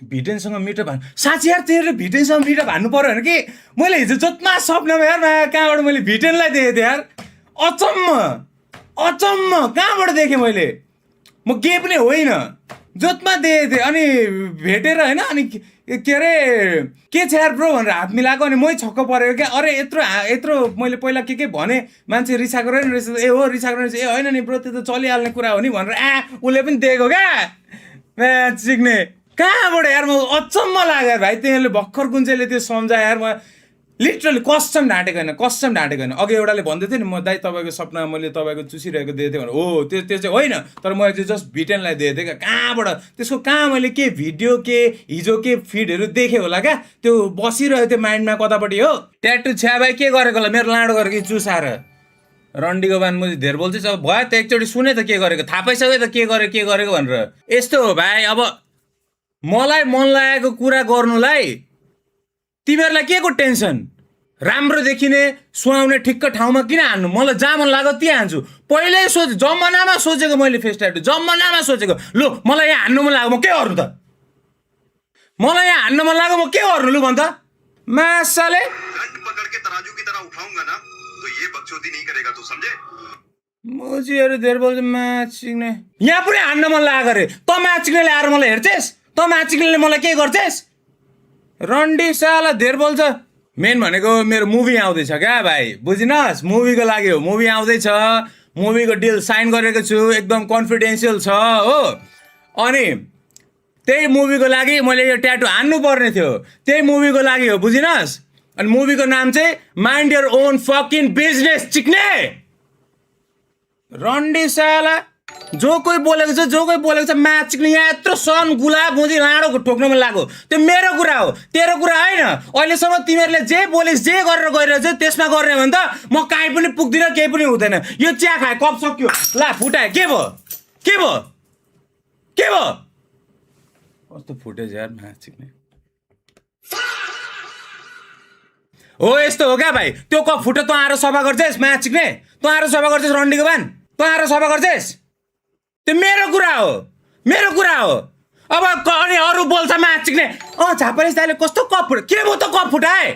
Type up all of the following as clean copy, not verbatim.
भिटेनसँग मिठो भान साँच्ची यार तेरो भिटेनसँग मिठो भन्नु पर्यो भने कि मैले हिजो जत्मा सपनामा यार कहाँबाट मैले भिटेनलाई देखेँ थिएँ यार अचम्म कहाँबाट देखेँ मैले म गे पनि होइन जोतमा देखेको थिएँ अनि भेटेर होइन अनि के अरे के छ यार ब्रो भनेर हात मिलाएको अनि मै छक्क परेको क्या अरे यत्रो मैले पहिला के भने मान्छे रिसाएको रहेछ ए हो रिसाएको रहेछ ए होइन नि ब्रो त्यो त चलिहाल्ने कुरा हो नि भनेर उसले पनि दिएको क्या म्याच सिक्ने कहाँबाट यार म अचम्म लाग्यो भाइ तिमीहरूले भर्खर कुन चाहिँले त्यो सम्झायो यार म लिटरली कस्टम ढाँटेको होइन अघि एउटाले भन्दै थियो नि म दाइ तपाईँको सपना मैले तपाईँको चुसिरहेको दिएको थिएँ भने हो त्यो चाहिँ होइन तर मैले चाहिँ जस्ट भिटेनलाई दिएको थिएँ क्या कहाँबाट त्यसको कहाँ मैले के भिडियो के हिजो के फिडहरू देखेँ होला क्या त्यो बसिरहेको थियो माइन्डमा कतापट्टि हो ट्याटु छ्या भाइ के गरेको होला मेरो लाडो गरेको चुसाएर रन्डीको बान मुझे धेर बोल्छ अब भयो त एकचोटि सुने त के गरेको थाहा पाइसक्यो त के गरेको भनेर यस्तो हो भाइ अब मलाई मन लागेको कुरा गर्नुलाई तिमीहरूलाई के को टेन्सन राम्रो देखिने सुहाउने ठिक्क ठाउँमा किन हान्नु मलाई जहाँ मन लाग्यो त्यहाँ हान्छु पहिल्यै जम्मनामा सोचेको मैले फेस ट्याटु जम्मनामा सोचेको लु मलाई यहाँ हान्नु मन लाग्यो म के गर्नु त मलाई यहाँ हान्नु मन लाग्यो म के गर्नु लु भन् त मासाले मोजीहरू धेर बोल्छ म्याच सिक्ने यहाँ पनि हान्न मन लाग्यो अरे त म्याच सिक्नेले आएर मलाई हेर्छेस् त म्याच सिक्नेले मलाई के गर्छेस् रन्डी साला धेर बोल्छ मेन भनेको मेरो मुभी आउँदैछ क्या भाइ बुझिनस् मुभीको लागि हो मुभी आउँदैछ मुभीको डिल साइन गरेको छु एकदम कन्फिडेन्सियल छ हो अनि त्यही मुभीको लागि मैले यो ट्याटु हान्नु पर्ने थियो त्यही मुभीको लागि हो बुझिनस् अनि मुभीको नाम चाहिँ mind your own fucking business चिक्ने रन्डी साला जो कोही बोलेको छ म्याच चिक्ने यहाँ यत्रो सन गुलाब मुजी लाडो ठोक्नमा लाग्यो त्यो मेरो कुरा हो तेरो कुरा होइन अहिलेसम्म तिमीहरूले जे बोलिस् जे गरेर गइरहेछ त्यसमा गर्ने भने त म काहीँ पनि पुग्दिनँ केही पनि हुँदैन यो चिया खाए कप सक्यो ला फुटाए के भयो कस्तो फुटेज यार म्याच चिक्ने हो यस्तो हो क्या भाइ त्यो कप फुट्यो तँ आएर सफा गर्छेस् म्याच चिक्ने तँ आएर सफा गर्छेस् रन्डीको बान तँ आएर सफा गर्छेस् त्यो मेरो कुरा हो अब अनि अरू बोल्छ म्याच चिक्ने झापरिस दाइले कस्तो कप फुट्यो के भयो त कप फुटाए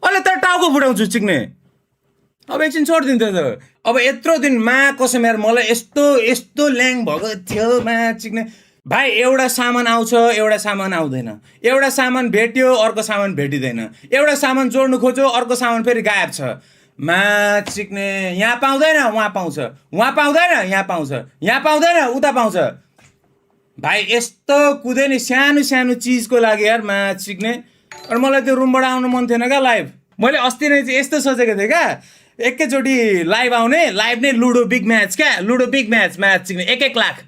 अहिले त टाउको फुटाउँछु चिक्ने अब एकछिन छोडिदिन्छ त अब यत्रो दिन मा कसम यार मलाई यस्तो ल्याङ भएको थियो म्याच चिक्ने भाइ एउटा सामान आउँछ एउटा सामान आउँदैन एउटा सामान भेट्यो अर्को सामान भेटिँदैन एउटा सामान जोड्नु खोज्यो अर्को सामान फेरि गायब छ म्याच सिक्ने यहाँ पाउँदैन वहाँ पाउँछ वहाँ पाउँदैन यहाँ पाउँछ यहाँ पाउँदैन उता पाउँछ भाइ यस्तो कुदे नि सानो चिजको लागि यार म्याच सिक्ने अनि मलाई त्यो रुमबाट आउनु मन थिएन क्या लाइभ मैले अस्ति नै चाहिँ यस्तो सोचेको थिएँ क्या एकैचोटि लाइभ आउने लाइभ नै लुडो बिग म्याच म्याच सिक्ने एक लाख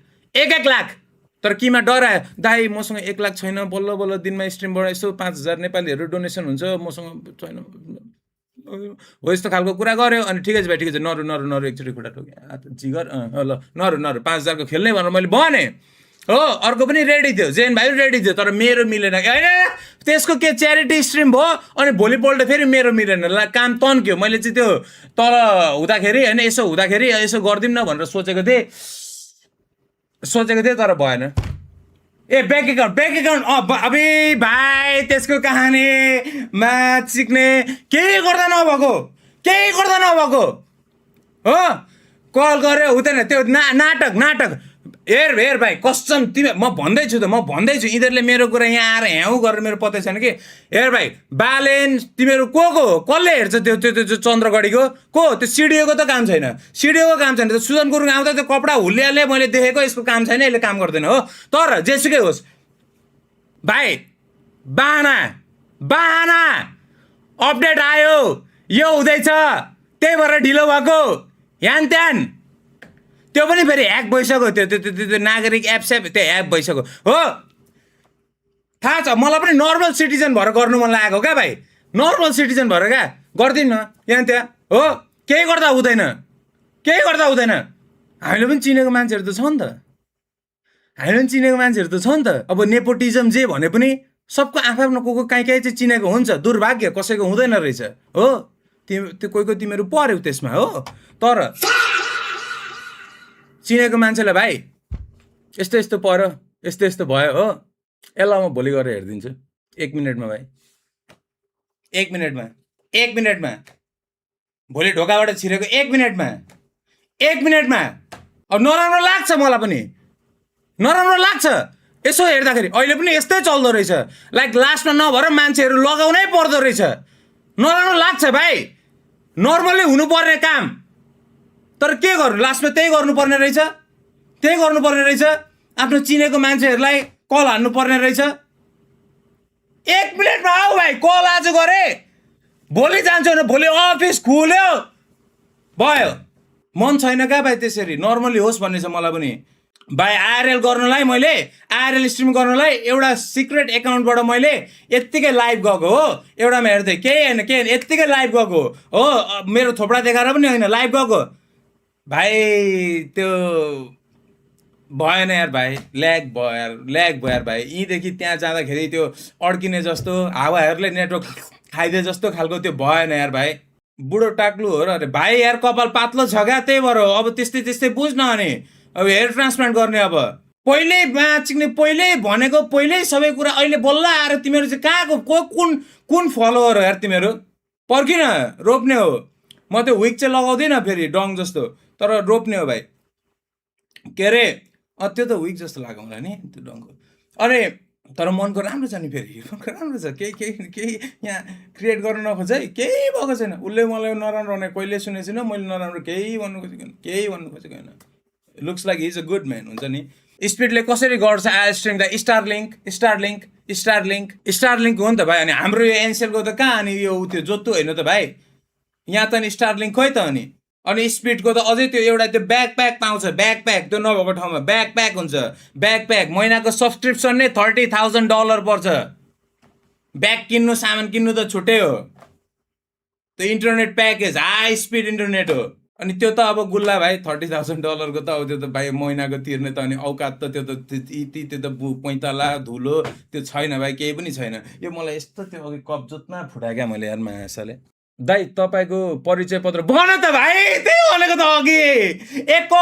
तर किमा डरायो दाइ मसँग 1 लाख छैन बल्ल दिनमा स्ट्रिमबाट यसो 5000 नेपालीहरू डोनेसन हुन्छ मसँग छैन हो यस्तो खालको कुरा गर्यो अनि ठिकै छ भाइ ठिकै छ नरु एकचोटि खुट्टा ठोक्यो जिगर ल नरु 5000 को खेल्ने भनेर मैले भने हो अर्को पनि रेडी थियो जेन भाइ रेडी थियो तर मेरो मिलेन होइन त्यसको के च्यारिटी स्ट्रिम भयो अनि भोलिपल्ट फेरि मेरो मिलेन काम तन्क्यो मैले चाहिँ त्यो तल हुँदाखेरि होइन यसो हुँदाखेरि यसो गरिदिउँ न भनेर सोचेको थिएँ तर भएन ए ब्याङ्क एकाउन्ट अबे भाइ त्यसको कहानी म्याच सिक्ने केही गर्दा नभएको हो कल गऱ्यो हुँदैन त्यो नाटक हेर भाइ कसम तिमी म भन्दैछु यिनीहरूले मेरो कुरा यहाँ आएर ह्याउ गरेर मेरो पत्ता छैन कि हेर भाइ बालेन तिमीहरू कसले हेर्छ त्यो चन्द्रगढीको त्यो सिडिओको त काम छैन त्यो सुजन गुरुङ आउँदा त्यो कपडा हुलिहाल्ने मैले देखेको यसको काम छैन यसले काम गर्दैन हो तर जेसुकै होस् भाइ बाहना अपडेट आयो यो हुँदैछ त्यही भएर ढिलो भएको ह्यान त्यान त्यो पनि फेरि ह्याक भइसक्यो त्यो नागरिक एप त्यो ह्याक भइसक्यो हो थाहा छ मलाई पनि नर्मल सिटिजन भएर गर्नु मन लागेको क्या भाइ नर्मल सिटिजन भएर क्या गर्दिन यहाँ त्यहाँ हो केही गर्दा हुँदैन हामीले पनि चिनेको मान्छेहरू त छ नि त अब नेपोटिजम जे भने पनि सबको आफ्नो को काहीँ चाहिँ चिनेको हुन्छ दुर्भाग्य कसैको हुँदैन रहेछ हो त्यो कोही तिमीहरू पर्यौ त्यसमा हो तर चिनेको मान्छेलाई भाइ यस्तो पर्यो यस्तो भयो हो यसलाई म भोलि गरेर हेरिदिन्छु 1 मिनेटमा भाइ 1 मिनेटमा 1 मिनेटमा भोलि ढोकाबाट छिरेको 1 मिनेटमा 1 मिनेटमा अब नराम्रो लाग्छ मलाई पनि नराम्रो लाग्छ यसो हेर्दाखेरि अहिले पनि यस्तै चल्दो रहेछ लाइक लास्टमा नभएर मान्छेहरू लगाउनै पर्दो रहेछ नराम्रो लाग्छ भाइ नर्मली हुनुपर्ने काम तर के गर्नु लास्टमा त्यही गर्नुपर्ने रहेछ आफ्नो चिनेको मान्छेहरूलाई कल हान्नु पर्ने रहेछ 1 मिनेटमा आऊ भाइ कल आज गरे भोलि जान्छु भने भोलि अफिस खुल्यो भयो मन छैन क्या भाइ त्यसरी नर्मली होस् भन्ने छ मलाई पनि भाइ आरएल गर्नलाई मैले आरएल स्ट्रिम गर्नलाई एउटा सिक्रेट एकाउन्टबाट मैले यत्तिकै लाइभ गएको हो एउटामा हेर्दै केही होइन यत्तिकै लाइभ गएको हो मेरो थोपडा देखाएर पनि होइन लाइभ गएको भाइ त्यो भएन यार भाइ ल्याग भयो यार भाइ यहीँदेखि त्यहाँ जाँदाखेरि त्यो अड्किने जस्तो हावाहरूले नेटवर्क खाइदिए जस्तो खालको त्यो भएन यार भाइ बुढो टाक्लु हो र अरे भाइ यार कपाल पातलो छ क्या त्यही भएर अब त्यस्तै बुझ्न अनि अब हेयर ट्रान्सप्लान्ट गर्ने अब पहिल्यै बाँच्ने पहिल्यै भनेको पहिल्यै सबै कुरा अहिले बल्ल आएर तिमीहरू चाहिँ कहाँको कुन फलोवर हो यार तिमीहरू पर्खिन रोप्ने हो म त्यो विक चाहिँ लगाउँदिनँ फेरि डङ जस्तो तर रोप्ने हो भाइ के अरे त्यो त विक जस्तो लगाउँला नि त्यो डङको अरे तर मनको राम्रो छ नि फेरि मनको राम्रो छ केही यहाँ क्रिएट गर्न नखोज है केही भएको छैन उसले मलाई नराम्रो भने कहिले सुनेको छैन मैले नराम्रो केही भन्नु खोजेको होइन looks like is a good man हुन्छ नि स्पिडले कसरी गर्छ स्ट्रिङ द स्टारलिङ्क हो नि त भाइ अनि हाम्रो यो एनसेलको त कहाँ अनि यो त्यो जोत्तु होइन त भाइ यहाँ त नि स्टारलिङ्क खोइ त अनि स्पिडको त अझै त्यो एउटा त्यो ब्याकप्याक पाउँछ ब्याकप्याक त्यो नभएको ठाउँमा ब्याकप्याक हुन्छ ब्याकप्याक महिनाको सब्सक्रिप्सन नै $30,000 पर्छ ब्याग किन्नु सामान किन्नु त छुट्टै हो त्यो internet package high speed internet हो अनि त्यो त अब गुल्ला भाइ $30,000 को त अब त्यो त भाइ महिनाको तिर्ने त अनि औकात त त्यो त पैँतला धुलो त्यो छैन भाइ केही पनि छैन यो मलाई यस्तो त्यो अघि कप जोतमा फुटायो क्या मैले यार मायासाले दाइ तपाईँको परिचय पत्र भन त भाइ त्यही भनेको त अघि एक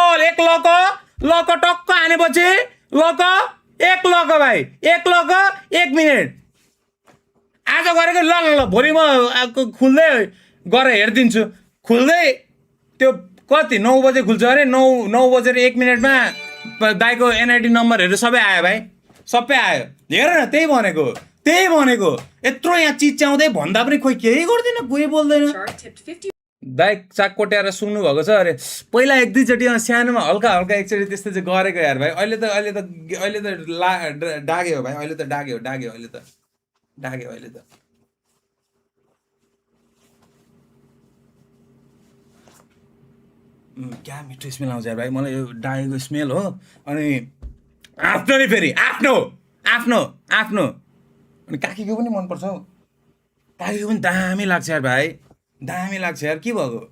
लक टक्क हानेपछि एक लक भाइ एक लक 1 मिनेट आज गरेको ल भोलि म खुल्दै गरेर हेरिदिन्छु खुल्दै त्यो कति 9 बजे खुल्छ अरे 9 बजेर 1 मिनेटमा दाइको एनआइडी नम्बरहरू सबै आयो भाइ सबै आयो हेर न त्यही भनेको यत्रो यहाँ चिच्याउँदै भन्दा पनि खोइ केही गर्दैन कोही बोल्दैन दाइ चाक कोट्याएर सुन्नु भएको छ अरे पहिला 1-2 चोटि सानोमा हल्का एकचोटि त्यस्तो चाहिँ गरेको यार भाइ अहिले त डाग्यो भाइ अहिले त डाग्यो क्या मिठो स्मेल आउँछ यार भाइ मलाई यो डागेको स्मेल हो अनि आफ्नो नि फेरि आफ्नो अनि काकीको पनि मनपर्छ हौ काकीको पनि दामी लाग्छ यार भाइ दामी लाग्छ यार के भएको